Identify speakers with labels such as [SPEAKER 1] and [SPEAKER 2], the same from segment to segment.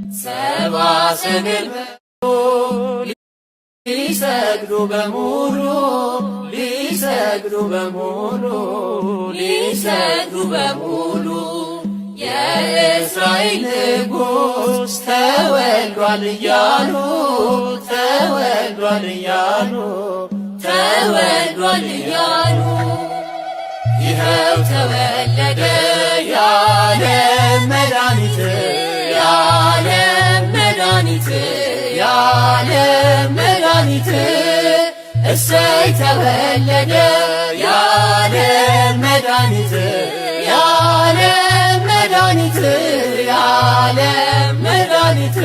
[SPEAKER 1] ሰብአ ሰገል ሊሰግዱ በሙሉ፣ ሊሰግዱ በሙሉ፣ ሊሰግዱ በሙሉ፣ የእስራኤል ንጉሥ ተወልዷል እያሉ፣ ተወልዷል እያሉ፣ ተወልዷል እያሉ። ይኸው ተወለደ የዓለም መድኃኒት፣ የዓለም መድኃኒት፣ የዓለም መድኃኒት። እሰይ ተወለደ የዓለም መድኃኒት፣ የዓለም መድኃኒት፣ የዓለም መድኃኒት።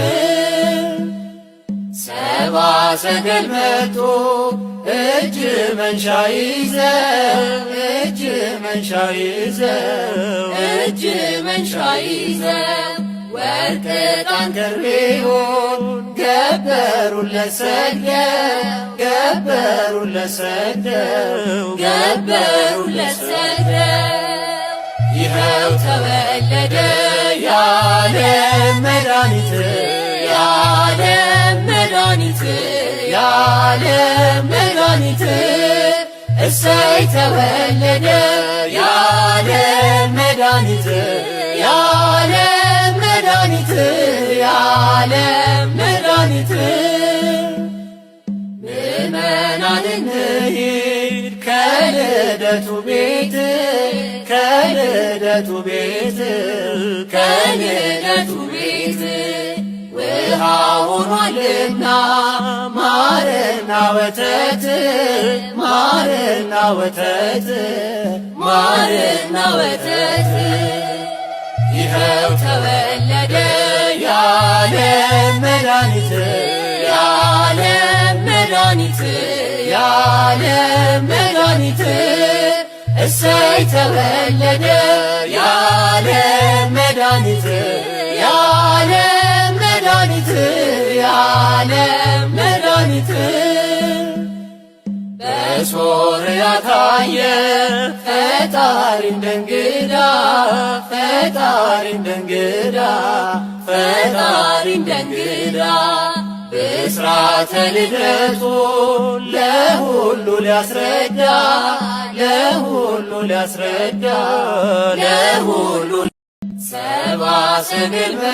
[SPEAKER 1] ሰብአ ሰገል መጡ እጅ መንሻ ይዘው፣ እጅ መንሻ ይዘው፣ እጅ መንሻ ይዘው፣ ወርቅ ዕጣን ከርቤውን ገበሩለት ሰግደው፣ ገበሩለት ሰግደው፣ ገበሩለት ሰግደው። ይኸው ተወለደ የዓለም መድኃኒት፣ የዓለም መድኃኒት፣ የዓለም መድኃኒት። እሰይ ተወለደ የዓለም መድኃኒት፣ የዓለም መድኃኒት፣ የዓለም መድኃኒት። ምእመናን እንሂድ ከልደቱ ቤት፣ ከልደቱ ቤት፣ ከልደቱ ቤት፣ ውሃ ሆኗልና ማርና ወተት፣ ማርና ወተት፣ ማርና ወተት። ይኸው ተወለደ የዓለም መድኃኒት፣ የዓለም መድኃኒት፣ የዓለም መድኃኒት። እሰይ ተወለደ የዓለም መድኃኒት፣ የዓለም መድኃኒት፣ የዓለም መድኃኒት። በሶርያ ታየ ፈጣሪ እንደ እንግዳ፣ ፈጣሪ እንደ እንግዳ፣ ፈጣሪ እንደ እንግዳ፣ ብስራተ ልደቱ ለሁሉ ሊያስረዳ፣ ለሁሉ ሊያስረዳ፣ ለሁሉ። ሰብአ ሰገል